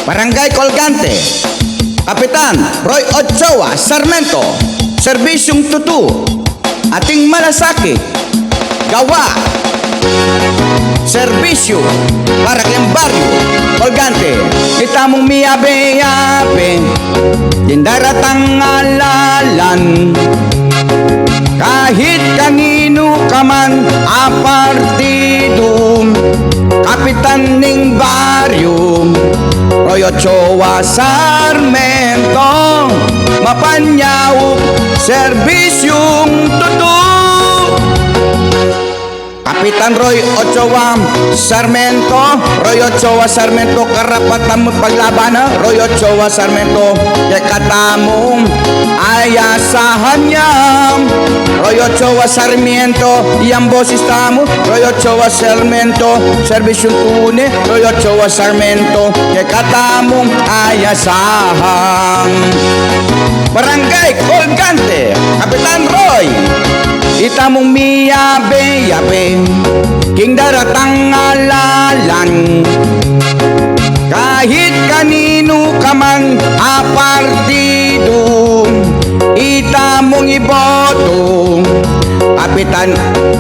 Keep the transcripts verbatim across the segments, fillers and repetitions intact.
Barangay Colgante, Kapitan Roy Ochoa Sarmiento, serbisyung tutu, ating malasakit, gawa, serbisyu para keng baryu Colgante. Ita mung miyabe-yabe king daratang a lalan, kahit kaninu ka man a partidu, kapitan ning baryu, Roy Ochoa Sarmiento, mapanyaup, serbisyung tutu. Kapitan Roy Ochoa Sarmiento, Roy Ochoa Sarmiento, karapatan mu paglabanan, Roy Ochoa Sarmiento, kekatamu, ayasahan ya. Roy Ochoa Sarmiento, yang boses tamu, Roy Ochoa Sarmiento, serbisyung tune, Roy Ochoa Sarmiento, kekatamu, ayasahan. Barangay Colgante, Kapitan Roy, ita mung miyabe-yabe king daratang a lalan, kahit kaninu ka man a partidu, ita mung iboto, Kapitan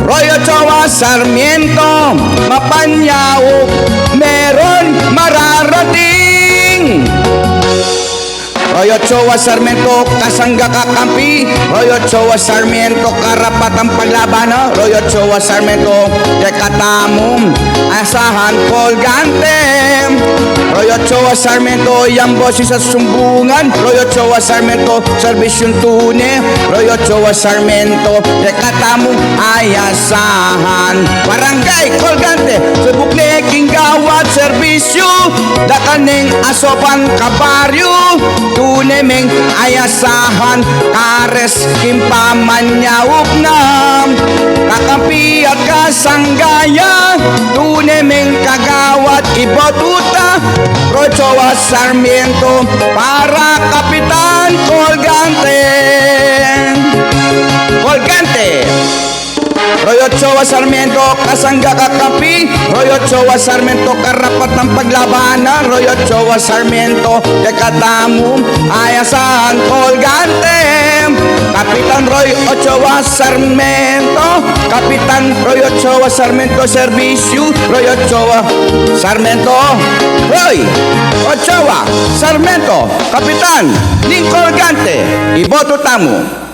Roy Ochoa Sarmiento, mapanyaup, meron mararating. Roy Ochoa Sarmiento, kasangga kakampi, Roy Ochoa Sarmiento, karapatan paglabanan, Roy Ochoa Sarmiento, kekatamu, ayasahan Colgante. Roy Ochoa Sarmiento, yang boses a sumbungan, Roy Ochoa Sarmiento, serbisyung tune, Roy Ochoa Sarmiento, kekatamu, ayasahan. Barangay Colgante, subuk ne king gawa't serbisyu, dakal neng asopan kabaryu, tune meng ayasahan, kares king pamanyaup na, kakampi at kasangga ya, tune meng kagawa't iboto ta, Roy Ochoa Sarmiento, para Kapitan Colgante. Colgante. Roy Ochoa Sarmiento, kasangga kakampi, Roy Ochoa Sarmiento, karapatan paglabanan, Roy Ochoa Sarmiento, kekatamu, ayasahan Colgante. Kapitan Roy Ochoa Sarmiento, Kapitan Roy Ochoa Sarmiento, serbisyu, Roy Ochoa Sarmiento, Roy Ochoa Sarmiento, kapitan ning Colgante, iboto tamu.